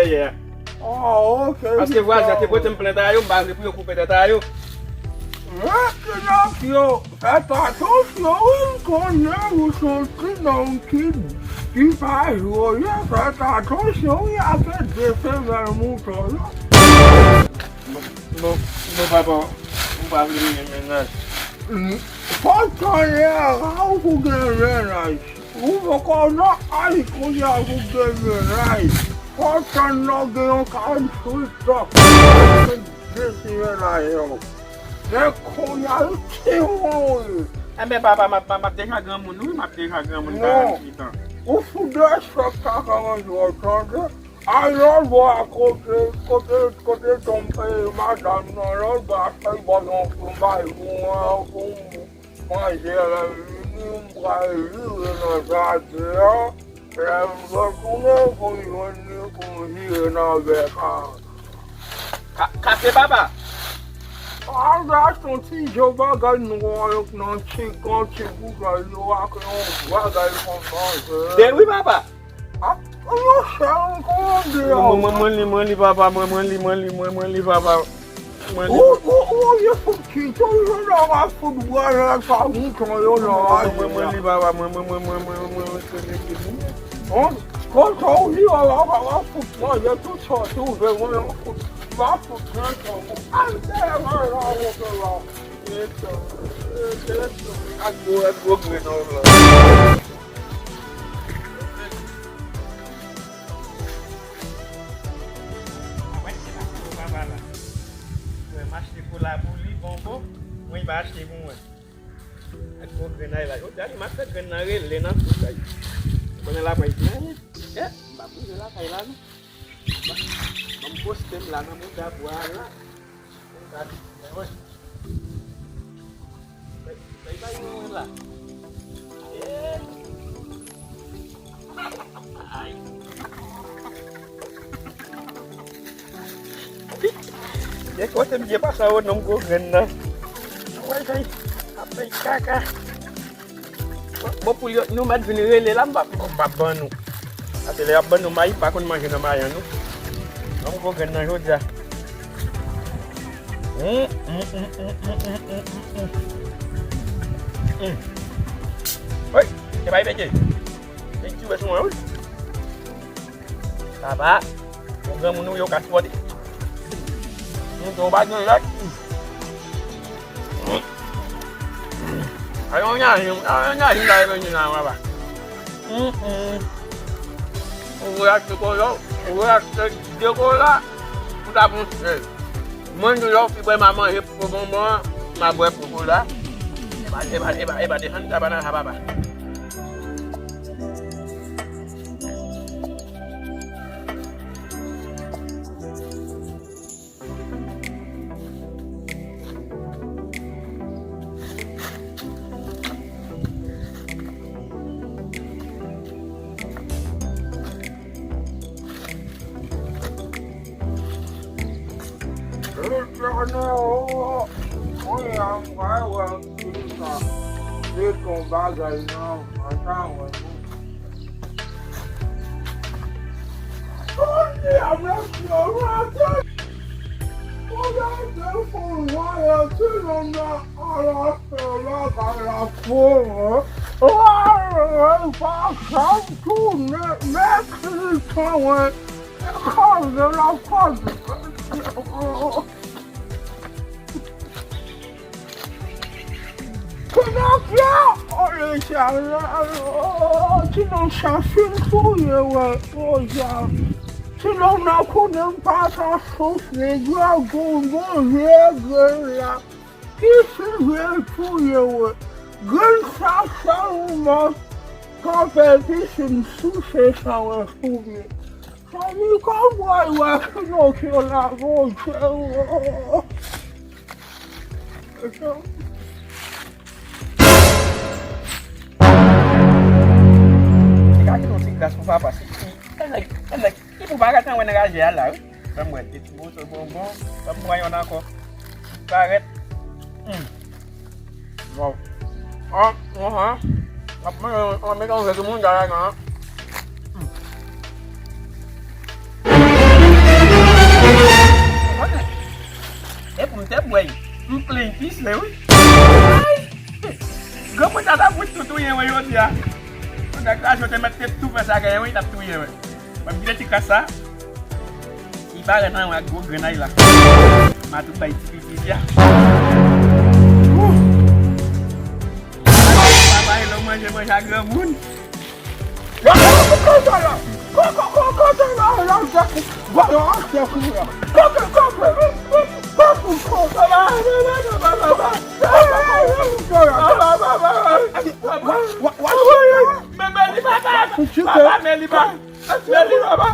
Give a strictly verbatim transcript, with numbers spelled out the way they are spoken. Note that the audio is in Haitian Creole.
dèyè a. Ah, ok. Paske vwazen an te pote m plent a yo, m pa vle pou yo koupe tèt a yo. Mwen ki nèg yo, fè atansyon, wi, m konnen ou se yon ti nonm ki, ki pa jwe, fè atansyon, wi, avèk de femèl mouton yo. Non, non, non, papa, m pa vle gen mennaj. Fò w tann lè a ou pou gen mennaj. Ou poko nan aj kounye a pou gen mennaj. Fò w tann lè w gen yon karanntuit tan. Gen ti mennaj yo. Men kounye a, li te mouri. Enben, papa, m ap, m ap deja granmoun, wi, m ap deja granmoun, karanntuit tan. Ou fout de chòk sa karanntuit tan, tande? A lòt bò a kote, kote, kote tonbe madanm nan, lòt bò a fèy bò nan fon bay pou mwen, pou m manje, lè m vini, m pral vire nan jaden an, lè m retounen, pou m jwenn li, pou m vire nan bèk a. Ka-, kase papa! A, gason, ti je bagay nwa yo nan ti, gran ti boutèy yo ak yon bagay konsa, se. De wi, papa! Ah, monchè, m kòmande a. Mwen, mwen, mwen li, mwen li, papa, mwen, mwen li, mwen li, mwen, mwen li, papa. Mwen li. Ou, ou, ou, ou, fout ki, tou jodi a w ap fout bwè nan sa mouton yo nan raje a. Mwen, mwen li, papa, mwen, mwen, mwen li. Hon? Konsa ou di, w ap, w ap fout manje tout sa, tou, mwen, mwen, fout, m ap fout pran sa, mwen. Ay, dèyè mwen la, mwen fè la. Eto, eto, ak gwo, ak gwo grenn nan la. Mwen se pa pou papa la. Mwen m achte kola pou li, bonbon, mwen li pa achte pou mwen. Ak gwo grenn nan la. Jodi a li m ap fè grenn nan rele nan tout kay. Konnen la mwen gen anyen. Eh, m pa bouje lakay la non. Ban m poste m la nan mouda bwa la. Mwen pa di, mwen wè. Bay, bay, bay mwen wè la. Eh. Ay. Gen kote m ye pase a, non, m gwo grenn nan. Wè, kay, ap bay kaka. Bon, poul yo, nou mèt vin rele la, m p ap, m p ap ban nou. Paske lè y ap ban nou mayi, pa konn manje nan mayi an, non. Non, m gwo grenn nan jodi a. Hum, hum, hum. Oy, se pa pete. Se ti wè sou mwen, wi. Papa, yon granmoun ou yo ka sipòte. Nou tou pa gen lòt. Ayon nyanj, ayon nyanj la e vini la, papa. Hum, hum. Ou vle achte kola, ou vle achte de kola, ou ta pran sèl. Mwen, nou lè w fin bwè, m a manje pou bonbon an, m a bwè pou kola. Epa, epa, epa, epa, desann sa pa nan sa, papa. Letènèl, o, kounye a m pral wè anpil sa. Se yon bagay nan vant mwen. Kounye a, mesye, rete. Kounye a, te fon vwayè, ti nonm nan, ala fè bagay la fon, hein. Wè, wè, pa janm tounen, men kritan, wè. Koze la, koze. Kounye a, o, Letènèl, o, ti nonm sa fin touye, wè, o, ja. Ti nonm nan konnen m pa ta soufri, gwo, gwo, gwo, vye grenn la. Ki si vye touye, wè. Grenn sa sèlman kanpe pisin souse sa, wè, soufri. Fanmi kòmway wè ki non ki yo la monte. Li ka kite yon ti gras pou papa. Si, si, tande, tande, ki pou pa gate anwen nan raje a la, wi. Ban m wè, de ti moso bonbon. Ban m pran yonn ankò. Parèt. Hmm. Waw. Ah, ah, ah. Ap manje, ap manje yon jè de moun la, la, la. Hmm. E pou m te bwè, m plen pis, men wi. Ay! Granmoun sa ta fout tou touye mwen jodi a. Pandan krache te mèt te tou fè sa genyen, wi, t ap touye mwen. Mwen kite ti kras sa. Li parèt anlè ak gwo grenn la. M a tou bay ti pitit ya. Wouh! Papa, e lè w manje, manje a granmoun. Men, men li papa! Papa, men li papa! Men li papa!